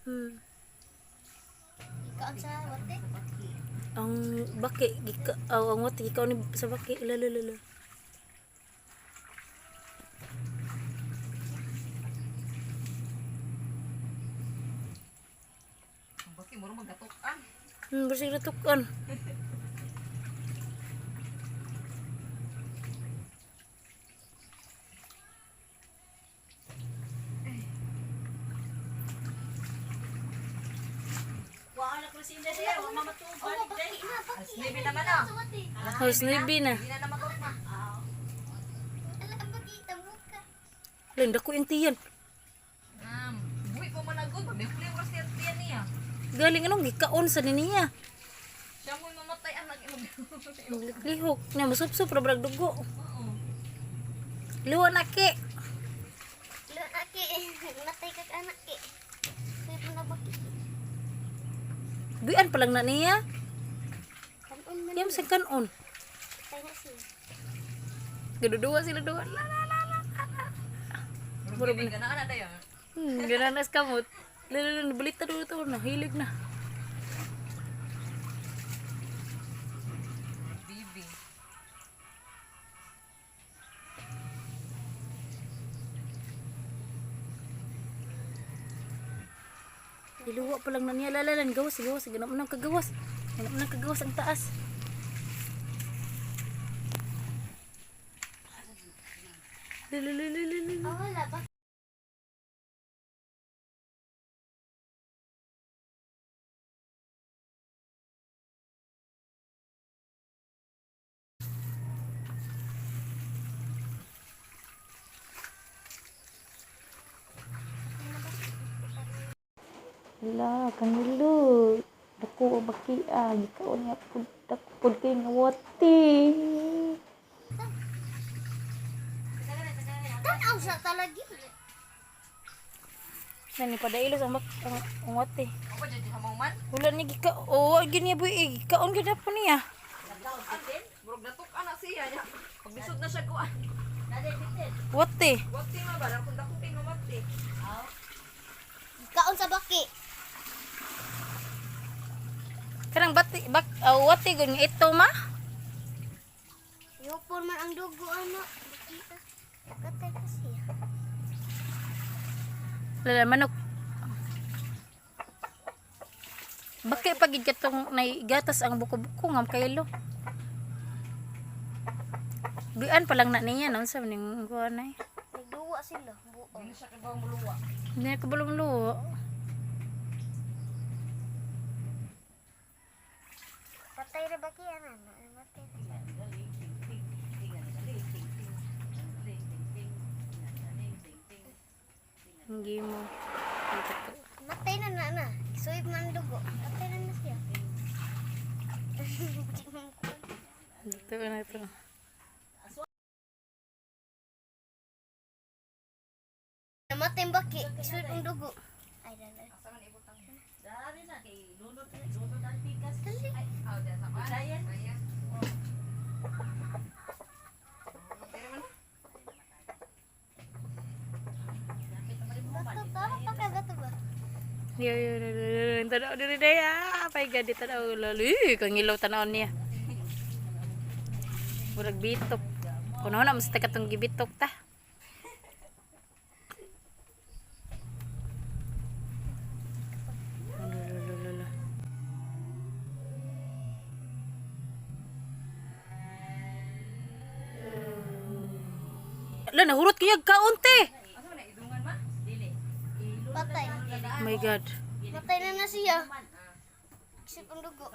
Ikaon sa wate. Ang baki gika aw ang wati gikaon ni sa baki la la la la. Ang baki muro magdatok-an. Bersih ratukan. Oh, baki na, baki. Alas 9 naman ah. Sa wate. House nibi na. Hindi na naman ko ma. Ala, ang baki, tamuka. Lan dako yung tiyan. Buhi pa man agod. May huli oras niya tiyan niya. Galing anong gikaon sa niya. Siya mo'y mamatay anak imo. Lihok na masupsup ra brag dugo. Oo. Luwa na ki. Ala, aki. Matay ka ka, anak, ki. Suwip na baki. Buyan pa lang na niya. Kanon man. Yam sa kanon. Patay na siya. Gaduduwa sila duwa. La la la la. Murag na ganaan na dayon. Gananas kamot. La la la balita dulo to na hilig na. Bibi. Iluwa pa lang na niya. La la la gawas gawas ganap nang kagawas. Ganap nang kagawas ang taas. La la la la la la. Oh, wala, baki. La, kanilo. Dako ang baki ah, gikaon niya pud dako pud kay nga wati. Tanaw sa talagi. Nani padailos ang bak ang, ang wati. Ako dyan sa man. Wala niya gika oh, gini niya boy eh, gikaon gyud po niya. Murag natuk-an na siya niya. Pagbisod na siya kuan. Wati. Wati ma ba kung dako kay mamati. Kaon sa baki. Kanang bati bak oh, wati gud nga ito ma. Yupon man ang dugo, ano. Baki, ah. Katay ka siya. Lala manok. Baki pagid katong naigatas ang buko-buko ngam kaylo. Bian pa lang na niya non sa ning kuan ay. Nagduwa sila. Buo. Hindi na siya kabaw muluwa. Hindi na kabalo luwa. Patay na baki, ano. Matay na siya. Hindi mo. Matay na na na. Suwip man ang dugo. Patay na na siya. Dito na ito. Namatay ang baki. Suwip ang dugo. Ay, dala. Asa man ibutang? Dali. Aw, dyan sa kuan. Ayan. Pero man. Bato, tama pa ka, bato ba? Yo yo yo yo yo tanaw diri day ah. Pay gadi tanaw lali kangilaw tanaw niya. Murag bitok. Kuno na mas katong gibitok ta. Lulululu. La nahurot kaya kaunti. Asa man idungan ma? Patay. Oh my God. Matay na na siya. Suwip ang dugo.